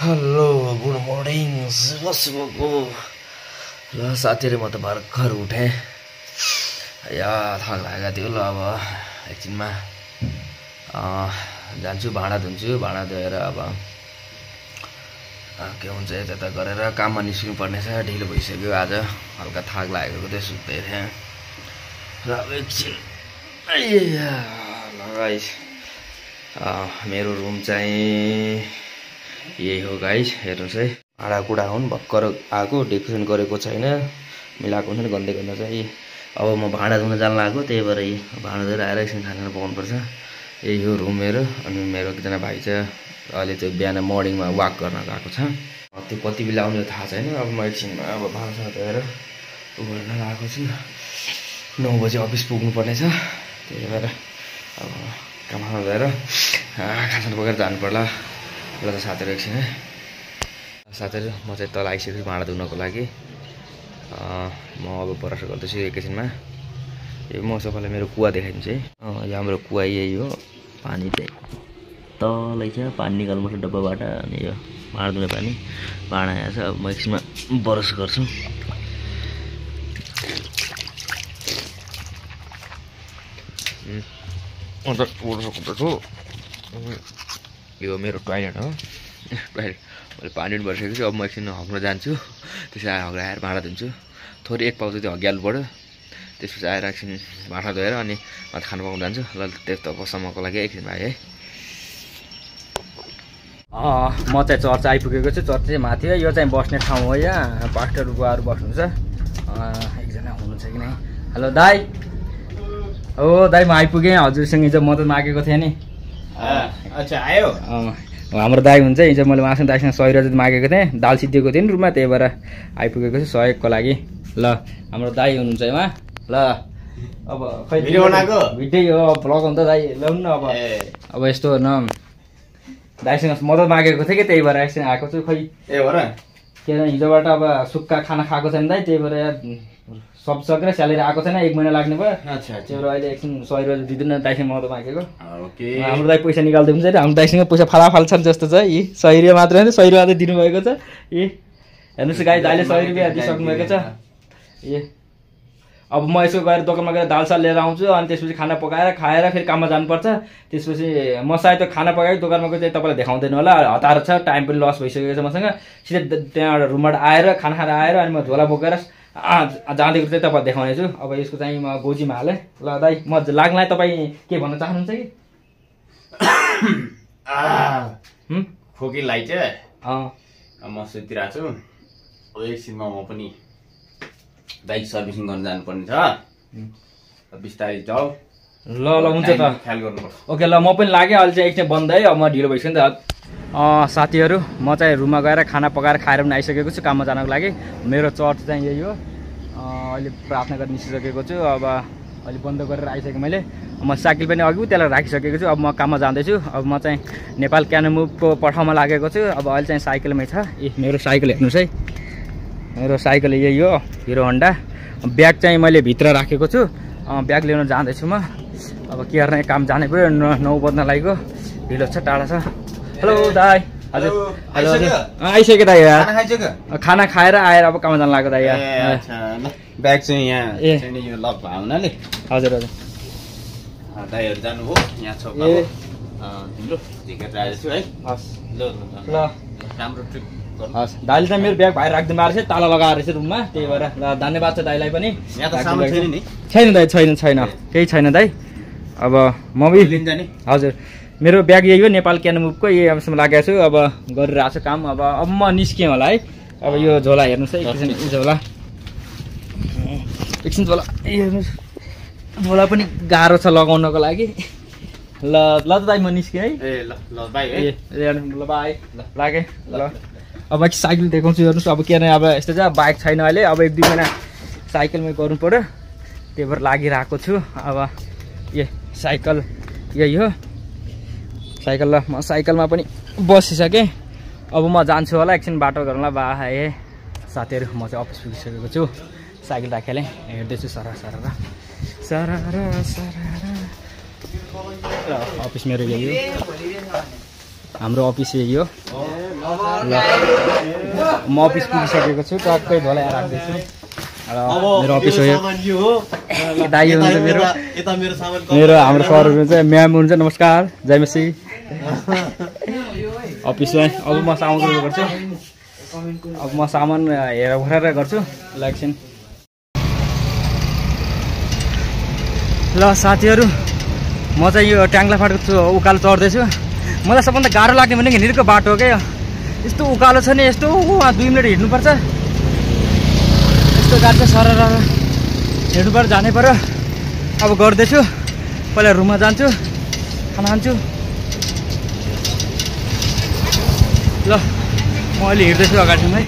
hello good morning शुभको ल साथीहरु म त भर्खर उठेँ या थक लागेको थियो ल अब एकछिनमा जान्छु भाँडा धुन्छु भाँडा धोएर अब के हुन्छ यता गरेर काममा निस्किनु पर्ने छ ढिलो भइसक्यो आज हल्का थाक लागेको थियो सुत्दै थिएँ र अब एकछिन ल गाइस मेरो रुम चाहिँ यही हो गाइस हेर्नुस् है भाँडाकुँडा हुन् भर्खर आएको डेकोरेसन गरेको छैन मिलाएको हुन्छ नि गन्दै गन्दा चाहिँ अब म भाँडा धुन जान लाग्यो त्यही भएर भाँडा धोएर आएर एकछिन खाना पकाउनु पर्छ यही हो रुम मेरो अनि मेरो एकजना भाइ चाहिँ अहिले त्यो बिहान मर्निङमा वाक गर्न गएको छ त्यो कति बेला आउने थाहा छैन अब म एकछिनमा अब भाँडा धोएर गर्न गएको छु 9 बजे अफिस पुग्नु पर्ने छ त्यही भएर अब खाना धोएर खाना पकाएर जानु पर्ला ल त साथीहरु एकछिन है साथीहरु म चाहिँ तल आइसकेछु भाँडा धुनको लागि म अब ब्रस गर्दैछु एकैछिनमा यो म सबैलाई मेरो कुवा देखाइदिन्छु है यो हाम्रो कुवा यही हो पानी चाहिँ तलै छ पानी निकाल्नुपर्छ डब्बाबाट अनि यो भाँडा धुने पानी भाँडा यहाँ छ अब म एकछिनमा ब्रस गर्छु अन्त ब्रस गर्दैछु यो मेरो टोयलेट हो टोयलेट मैले पानी पनि भरिसकेको छु अब म एकछिन हग्न जान्छु त्यसपछि आएर भाँडा धुन्छु थोरै एक पाउ चाहिँ हगिहाल्नु पऱ्यो त्यसपछि आएर एकछिन भाँडा धोएर अनि खाना पकाउनु जान्छु ल त्यस्तोसम्मको लागि एकछिन भाइ है म चाहिँ चर्च आइपुगेको छु चर्च चाहिँ माथि हो यो चाहिँ बस्ने ठाउँ हो यहाँ पास्टर बुवाहरू बस्नुहुन्छ एकजना हुनुहुन्छ कि नै हेलो दाइ हो दाइ म आइपुगेँ हजुरसँग हिजो मद्दत मागेको थिएँ नि अच्छा आयो हाम्रो दाइ हुन्छ हिजो मैले उहाँसँग दाइसँग 100 रुपियाँ मागेको थिएँ दाल सिद्धिएको थिएँ नि रुममा त्यही भएर आइपुगेको छु सहयोगको लागि ल हाम्रो दाइ हुनुहुन्छ यहाँ ल अब खै भिडियो बनाएको भिडियो हो भ्लग हुन्छ दाइ ल्याउनु न अब यस्तो न दाइसँग मद्दत मागेको थिएँ कि त्यही भएर एकछिन आएको छु खै ए हो र किनभने हिजोबाट अब सुक्खा खाना खाएको छैन दाइ त्यही भएर सब सकेर स्यालेरी आएको छैन 1 महिना लाग्ने भयो अच्छा त्यही भएर अहिले एकछिन 100 रुपियाँ दिँदैन दाइसँग मद्दत मागेको ओके हाम्रो दाइ पैसा निकाल्दै हुन्छ हाम्रो दाइसँग पैसा फालाफाल छ जस्तो छ यी 100 रुपियाँ मात्र होइन 100 रुपियाँ दिनुभएको छ ए हेर्नुहोस् गाई दाइले 100 रुपियाँ दिइसक्नु भएको छ ए अब म यसो गएर दोकानमा गएर दाल साल लिएर आउँछु अनि त्यसपछि खाना पकाएर खाएर फेरि काममा जानुपर्छ त्यसपछि म सायद त्यो खाना पकाएको दोकानमा गएर चाहिँ तपाईँलाई देखाउँदैन होला हतार छ टाइम पनि लस भइसकेको छ मसँग सिधै त्यहाँबाट रुमबाट आएर खाना खाएर आएर अनि म झोला बोकेर जाँदैको चाहिँ तपाईँ देखाउने छु अब यसको चाहिँ म गोजीमा हालेँ ल दाइ म लाग्नलाई तपाईँ के भन्न चाहनुहुन्छ कि खोकीलाई चाहिँ म सुतिरहेको छु एकछिनमा म पनि बाइक सर्भिसिङ गर्न जानुपर्ने छ बिस्तारै जाऊ ल ल हुन्छ त ख्याल गर्नुपर्छ ओके ल म पनि लागेँ अहिले चाहिँ एकछिन बन्द है अब म ढिलो भइसक्यो नि त साथीहरू म चाहिँ रुममा गएर खाना पकाएर खाएर पनि आइसकेको छु काममा जानको लागि मेरो चर्च चाहिँ यही हो अहिले प्रार्थना गर्न निस्किसकेको छु अब अहिले बन्द गरेर आइसकेँ मैले म साइकल पनि अघि त्यसलाई राखिसकेको छु अब म काममा जाँदैछु अब म चाहिँ नेपाल क्यानोमुभको पठाउमा लागेको छु अब अहिले चाहिँ साइकलमै छ मेरो साइकल हेर्नुहोस् है मेरो साइकल यही हो हिरो होन्डा ब्याग चाहिँ मैले भित्र राखेको छु ब्याग लिन जाँदैछु म अब के गर्ने काम जाने पऱ्यो 9 बज्न लागेको ढिलो छ टाढा छ हेलो दाइ हजुर हेलो आइसक्यो दाइ खाना खाएर आएर अब काममा जान लाग्यो दाइ ब्याग चाहिँ यहाँ यो लक भयो हुनाले हजुर हजुर दाइहरू जानु हो यहाँ छ तिम्रो टिकट राखेको छु है हस् ल राम्रो ट्रिप हस् दाइले चाहिँ मेरो ब्याग भाइ राखिदिनु भएको रहेछ ताला लगाएर रहेछ रुममा त्यही भएर ल धन्यवाद छ दाइलाई पनि छैन दाइ छैन केही छैन दाइ अब म हजुर मेरो ब्याग यही हो नेपाल क्यानोमुभको यही अबसम्म लागेको छु अब गरिरहेको छु काम अब म निस्केँ होला है अब यो झोला हेर्नुहोस् है एकछिन झोला हेर्नुहोस् झोला पनि गाह्रो छ लगाउनको लागि ल ल त दाइ म निस्केँ है ल बाई ल बाई ल लागेँ ल अब साइकल देखाउँछु हेर्नुहोस् अब के अब यस्तो छ बाइक छैन अहिले अब 1-2 महिना साइकलमै गर्नु पर्यो त्यही भएर लागिरहेको छु अब साइकल यही हो साइकल ल म साइकलमा पनि बसिसकेँ अब म जान्छु होला एकछिन बाटो गर्नुलाई बाहे साथीहरू म चाहिँ अफिस पुगिसकेको छु साइकल राखेँ हेर्दैछु सरा अफिस मेरो यही हो हाम्रो अफिस यही हो म अफिस पुगिसकेको छु टक्कै धोला राख्दैछु र मेरो अफिस हो यो दाइ हुनुहुन्छ मेरो हाम्रो सर हुनुहुन्छ म्याम हुनुहुन्छ नमस्कार जयमसी अफिसमा अब म सामान गर्छु अब म सामान हेरेर गर्छु ल एकछिन ल साथीहरू म चाहिँ यो ट्याङ्ला फाटको उकालो चढ्दैछु मलाई सबभन्दा गाह्रो लाग्ने भनेको हिँडेको बाटो हो क्या यस्तो उकालो छ नि यस्तो 2 मिनट हिँड्नुपर्छ यस्तो गाडी चाहिँ सरेर हिँड्नुपर्छ जानै पर्यो अब गर्दैछु पहिला रुममा जान्छु खाना खान्छु ल म अहिले हिँड्दैछु अगाडिसम्म है